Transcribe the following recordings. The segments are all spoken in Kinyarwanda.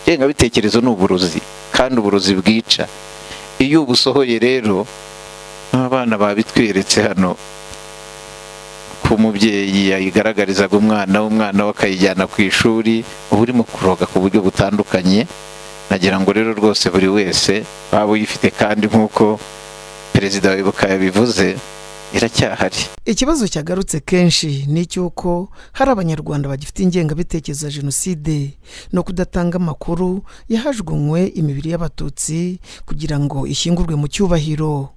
Ingengabitekerezo ni uburozi, kandi uburozi bwica. Iyo ubusohoye rero, abana babitweretse hano ko umubyeyi yayigaragarizaga umwana we, umwana we akayijyana ku ishuri, uba urimo kuroga ku buryo butandukanye. Nagira ngo rero rwose buri wese waba uyifite, kandi nk'uko perezida wa Ibuka yabivuze, iracyahari. Ikibazo cyagarutse kenshi ni icy'uko hari Abanyarwanda bagifite ingengabitekerezo ya jenoside no kudatanga amakuru yahajugunywe imibiri y'Abatutsi kugira ngo ishyingurwe mu cyubahiro.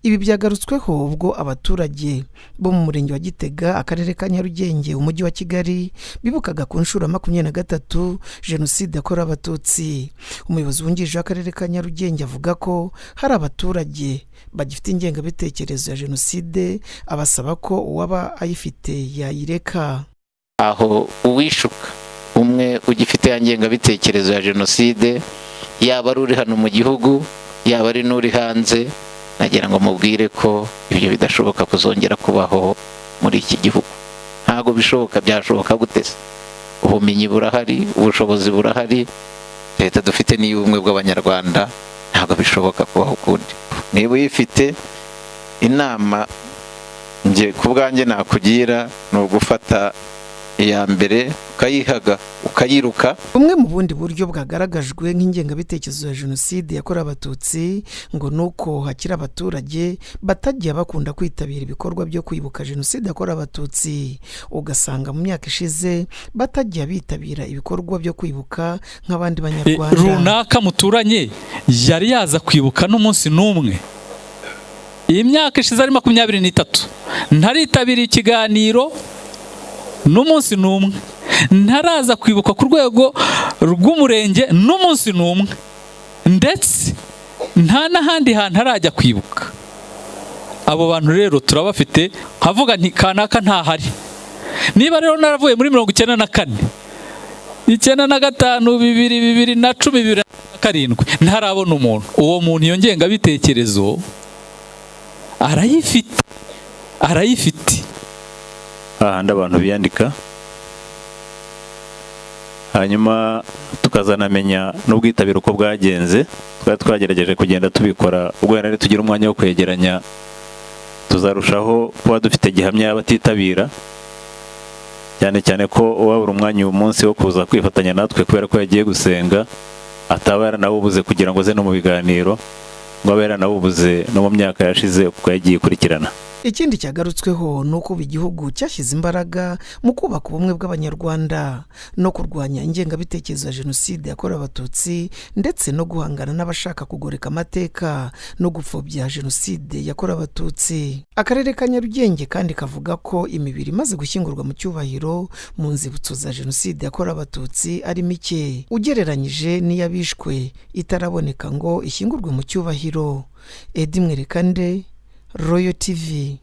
Ibi byagarutsweho ubwo abaturage bo mu Murenge wa Gitega, Akarere ka Nyarugenge, Umujyi wa Kigali, bibukaga ku nshuro ya 23 jenoside yakorewe Abatutsi. Umuyobozi wungirije w'Akarere ka Nyarugenge avuga ko hari abaturage bagifite ingengabitekerezo ya jenoside, abasaba ko uwaba ayifite yayireka. Aho uwishuka umwe ugifite ya ngengabitekerezo ya jenoside, yaba ari uri hano mu gihugu, yaba ari n'uri hanze, nagira ngo mubwire ko ibyo bidashoboka kuzongera kubaho muri iki gihugu. Ntabwo bishoboka. Byashoboka gute se? Ubumenyi burahari, ubushobozi burahari, leta dufite n'iy'ubumwe bw'Abanyarwanda. Ntabwo bishoboka kubaho ukundi. Niba uyifite, inama njye ku bwanjye nakugira ni ugufata iya mbere ukayihaga, ukayiruka. Bumwe mu bundi buryo bwagaragajwe nk'ingengabitekerezo ya jenoside yakorewe Abatutsi ngo ni uko hakiri abaturage batajya bakunda kwitabira ibikorwa byo kwibuka jenoside yakorewe Abatutsi, ugasanga mu myaka ishize batajya bitabira ibikorwa byo kwibuka nk'abandi Banyarwanda. Runaka muturanye yari yaza kwibuka n'umunsi n'umwe? Iyi myaka ishize ari 23 ntaritabira ikiganiro n'umunsi n'umwe, ntaraza kwibuka ku rwego rw'umurenge n'umunsi n'umwe, ndetse nta n'ahandi hantu arajya kwibuka. Abo bantu rero turabafite, nkavuga nti kanaka ntahari. Niba rero naravuye muri 94, 95, 2000, 2010, 2007 ntarabona umuntu, uwo muntu iyo ngengabitekerezo arayifite, arayifite. Hahandi abantu biyandika, hanyuma tukazanamenya n'ubwitabire uko bwagenze. Twari twagerageje kugenda tubikora, ubwo rero tugira umwanya wo kwegeranya, tuzarushaho kuba dufite gihamya y'abatitabira, cyane cyane ko uwabura umwanya uyu munsi wo kuza kwifatanya natwe kubera ko yagiye gusenga, ataba yaranawubuze kugira ngo aze no mu biganiro, ngo abe yaranawubuze no mu myaka yashize kuko yagiye ikurikirana. Ikindi cyagarutsweho ni uko ubu igihugu cyashyize imbaraga mu kubaka ubumwe bw'Abanyarwanda no kurwanya ingengabitekerezo ya jenoside yakorewe Abatutsi, ndetse no guhangana n'abashaka kugoreka amateka no gupfobya jenoside yakorewe Abatutsi. Akarere ka Nyarugenge kandi kavuga ko imibiri imaze gushyingurwa mu cyubahiro mu nzibutso za jenoside yakorewe Abatutsi ari mike ugereranyije n'iy'abishwe itaraboneka ngo ishyingurwe mu cyubahiro. Edi Mwerekande, Royal TV.